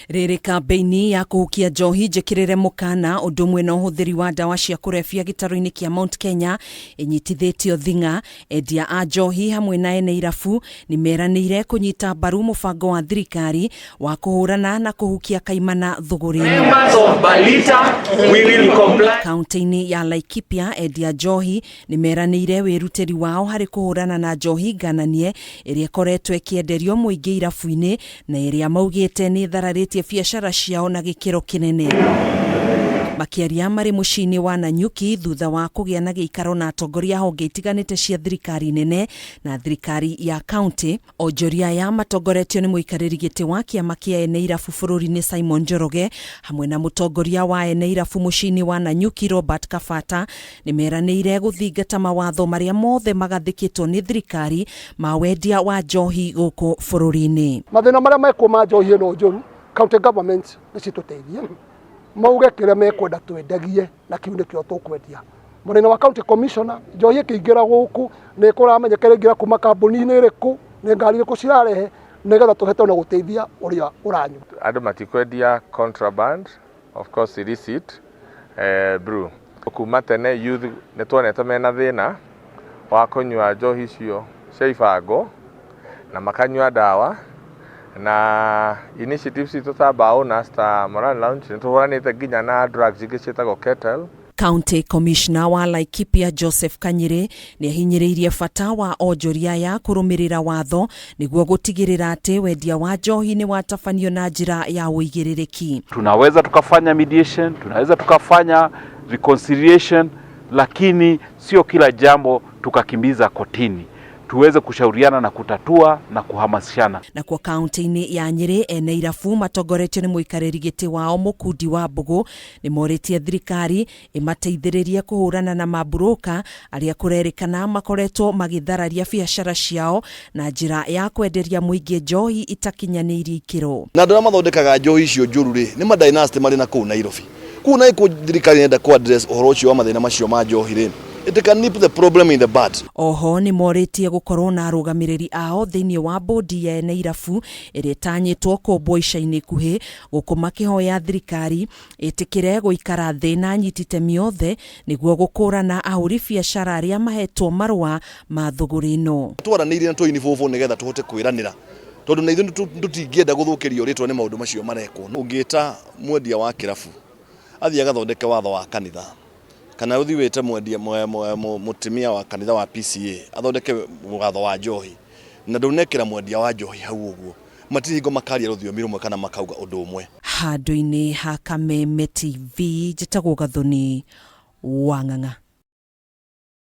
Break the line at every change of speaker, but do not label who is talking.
Rĩrĩ kambĩini ya kũhukia njohi njĩkĩrĩre mũkana ũndũ ũmwe na ũhũthĩri wa ndawa cia kũrebia gĩtarũ-inĩ kĩa Mount Kenya ĩnyitithĩtio thing'a, endia a njohi hamwe na ene irabu nĩmeranĩire kũnyita mbaru mũbango wa thirikari wa kũhũrana na kũhukia kaimana thũgũrĩ-inĩ.
Members of Balita, we will comply.
Kaunti-inĩ ya Laikipia endia njohi nĩmeranĩire wĩrutĩri wao harĩ kũhũrana na njohi ngananie ĩrĩa ĩkoretwo ĩkĩenderio mũingĩ irabu-inĩ na ĩrĩa maugĩte nĩ ĩthararĩtie biacara ciao na gĩkĩro kĩnene. Makĩaria marĩ mũciĩ-inĩ wa Nanyuki thutha wa kũgĩa na gĩikaro na atongoria a honge itiganĩte cia thirikari nene na thirikari ya kaunti, onjoria aya matongoretio nĩ mũikarĩri gĩtĩ wa kĩama kĩa ene irabu bũrũri-inĩ Simon Njoroge hamwe na mũtongoria wa ene irabu mũciĩ-inĩ wa Nanyuki Robert Kabata nĩmeranĩire gũthingata mawatho marĩa mothe magathĩkĩtwo nĩ thirikari ma wendia wa njohi gũkũ bũrũri-inĩ.
Mathĩna marĩa mekuo ma njohi ĩno njũru, county government nĩ citũteithie mauge kĩrĩa mekwenda twendagie na kĩu nĩkĩo tũkwendia. Mũnene wa county commissioner, njohi ĩkĩingĩra gũkũ nĩ kũramenyeka ĩraingĩra kuma kambuni-inĩ ĩrĩkũ, nĩ ngari irĩkũ cirarehe nĩgetha tũhote ona gũteithia ũrĩa ũranyua.
Andũ matikwendia contraband, of course illicit brew. Kuma tene youth nĩ tuonete mena thĩna wa kũnyua njohi icio cia ibango na makanyua ndawa na initiatives citũ ta bar owners ta Moran Lounge nĩ tũhũranĩte nginya na drugs ingĩ ciĩtagwo ketel.
County Commissioner wa Laikipia Joseph Kanyiri nĩ ahinyĩrĩirie bata wa onjoria aya kũrũmĩrĩra watho nĩguo gũtigĩrĩra atĩ wendia wa njohi nĩ watabanio na njĩra ya ũigĩrĩrĩki.
Tunaweza tukafanya mediation, tunaweza tukafanya reconciliation, lakini sio kila jambo tukakimbiza kotini. Tuweze kushauriana na kutatua na kuhamasishana.
Nakuo kaunti-inĩ ya Nyĩrĩ ene irabu matongoretio nĩ mũikarĩri gĩtĩ wao Mũkundi wa Mbũgũ nĩ morĩtie thirikari ĩmateithĩrĩrie kũhũrana na mamburoka arĩa kũrerĩkana makoretwo magĩthararia biacara ciao na njĩra ya kwenderia mũingĩ njohi itakinyanĩirie ikĩro.
Na andũ arĩa mathondekaga njohi icio njũru rĩ, nĩ ma dynasty marĩ na kũu Nairobi. Kũu na ĩkũ thirikari ĩrenda kũ address ũhoro ũcio wa mathĩna macio ma njohi rĩ, it can nip the problem in the bud.
Oho nĩmorĩtie gũkorwo na arũgamĩrĩri ao thĩinĩ wa bũndi ya ene irabu ĩrĩa ĩtanyĩtwo kũmbwo ica-inĩ ikuhĩ gũkũ makĩhoya thirikari ĩtĩkĩre gũikara thĩ na anyiti itemi othe nĩguo gũkũrana ahũri biacara arĩa mahetwo marũa ma thũgũrĩ ĩno.
Twaranĩirie na tũini bũbũ nĩgetha tũhote kwĩranĩra tondũ na ithuĩ tũtingĩenda gũthũkĩrio rĩtwa nĩ maũndũ macio marekwo. Ũngĩta mwendia wa kĩrabu athiĩ agathondeke watho wa kanitha kana ũthiĩ wĩte mwendia mũtumia wa kanitha wa PCA athondeke watho wa njohi na ndũnekĩra mwendia wa njohi hau ũguo, matirĩ hingo makaria rũthiomi rũmwe kana makauga ũndũ ũmwe.
Handũ-inĩ ha Kameme TV, njĩtagwo Gathoni Wang'ang'a.